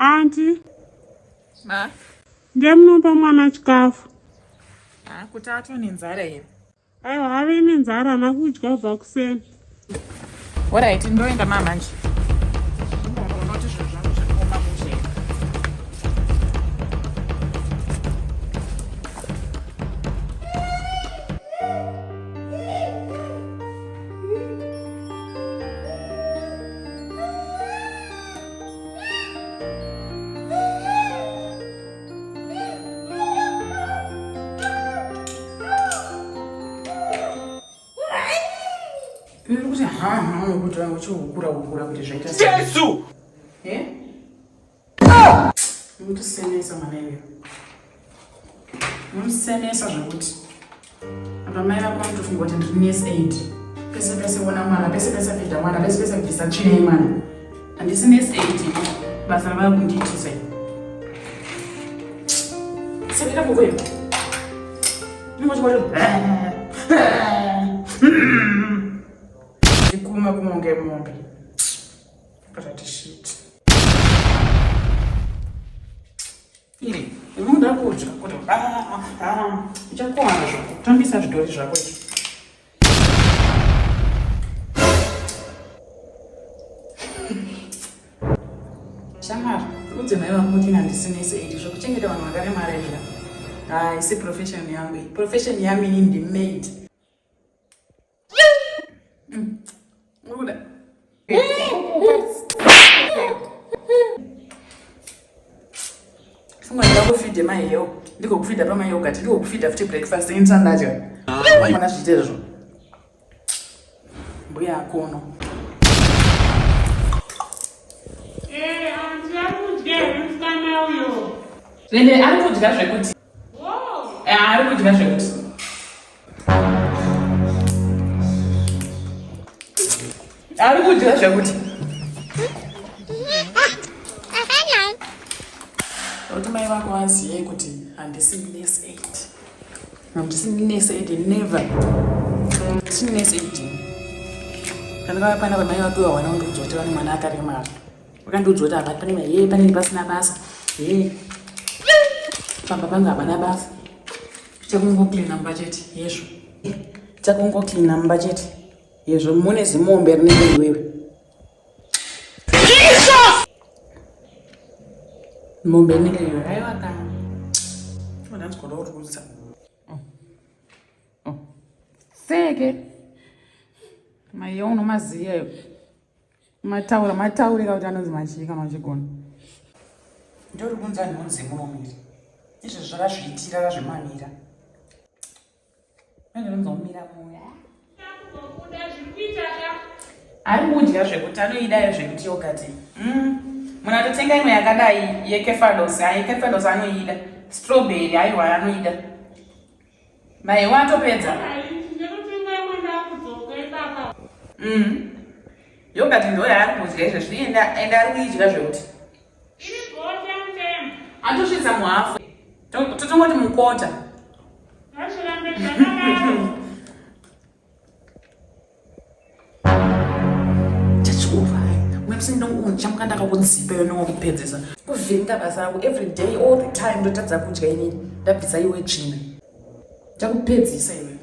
Aunty. Ma. Ndiye munopa mwana chikafu. Ah, kuti atone nenzara here? Aiwa, ave nenzara haana kudya kubva kuseni. Alright, ndoenda ma manje. Kuti haha kuti uchihukura hukura kuti zvaita Jesu eh Munotisemesa mwana iwe. Munotisemesa zvekuti apa mai vako vanotofunga kuti ndiri nurse aid. Pese pese ona mwana, pese pese fidha mwana, pese pese bvisa tsvina yemwana. Handisi nurse aid basa ravava kundiitisa. Sekera kukwenu. Ndikuma kumonge mombe. But shit. Iri, unoda kudya kuti uchakuwana zvako. Tambisa zvidhori zvako izvi. Shamwari, udze mai vako kuti handisi nurse aid zvekuchengeta vanhu vakaremara izvi. Haisi profession yangu iyi. Profession yangu ini ndi maid. Uri kuda? Funga ndida kufidhe maheyo, ndigokufidha pamayogurt, ndigokufidha futi breakfast ini sandadya. Mwana zviite izvozvo. Mbuya akono. Eh, aunty ari kudya here musikana uyo? Ende ari kudya zvekuti. Wow. Eh, ari kudya zvekuti. Ari kudya zvekuti. Kuti mai vako vazive kuti handisi nurse aid. Handisi nurse aid never. Handisi nurse aid. Kana vava pana vamai vako vawana kundiudza kuti vane mwana akaremara. Vakandiudza kuti havati pane ye panenge pasina basa. Ye. Pamba pangu hapana basa. Chakungocleana mumba chete yezvo. Chakungocleana mumba chete yezvo mune zimombe rinenge iwewe. Jesus! Mombe inenge iwewe. Aiwa kana. Ndanzwa kuda kurutsa. Seke. Maiyo unomaziya iwe. Mataura mataurira kuti anonzi machii kana uchigona. Ndori kunza nhunzi munomiri. Izvi zvakazviitira zvazvimamira. Manje unonzomira moyo. Ari kudya zvekuti anoida zvekuti yogurt. Mm. Munhu atotenga imwe yakadai yekefalos, hayi kefalos anoida. Strawberry aiwa anoida. Maiwa atopedza. Mm. Yogurt ndo yaari kudya izvezvi ende ende ari kuidya zvekuti. Atosvitsa muhafu. Totongoti mukota. Chamuka ndakakudzipa iwe nowakupedzesa kuvhiringa basa rako every day all the time ndotadza kudya inini ndabvisa iwe tsvina chakupedzisa iwe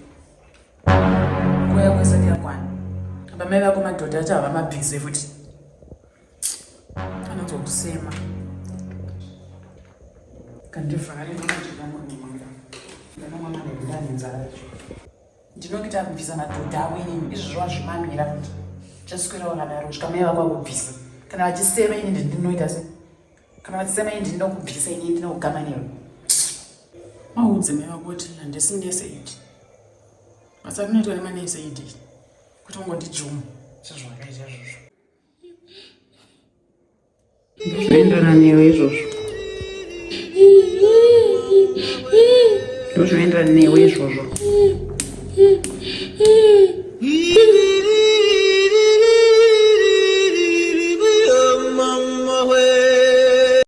nguva yako isati yakwana apa mai vako madhodha acho hava mabhize futi anonzwa kusema kandivhare ndinodya murume mangu ndanomwa manheru ndane nzara yacho ndinokuita kubvisa madhodha ako inini izvozvo wazvimamira futi chaswera wakadaro kusvika mai vako akubvisa kana vachisema ini ndinoita se kana vachisema ini ndinokubvisa ini ndinokugama newe maudze mai vako kuti handisi nurse aid basa rinoitwa nemanurse aid kuti ungondijuma sezvawakaita izvozvo Ndozvinoenderana newe izvozvo. Ndozvinoenderana newe izvozvo.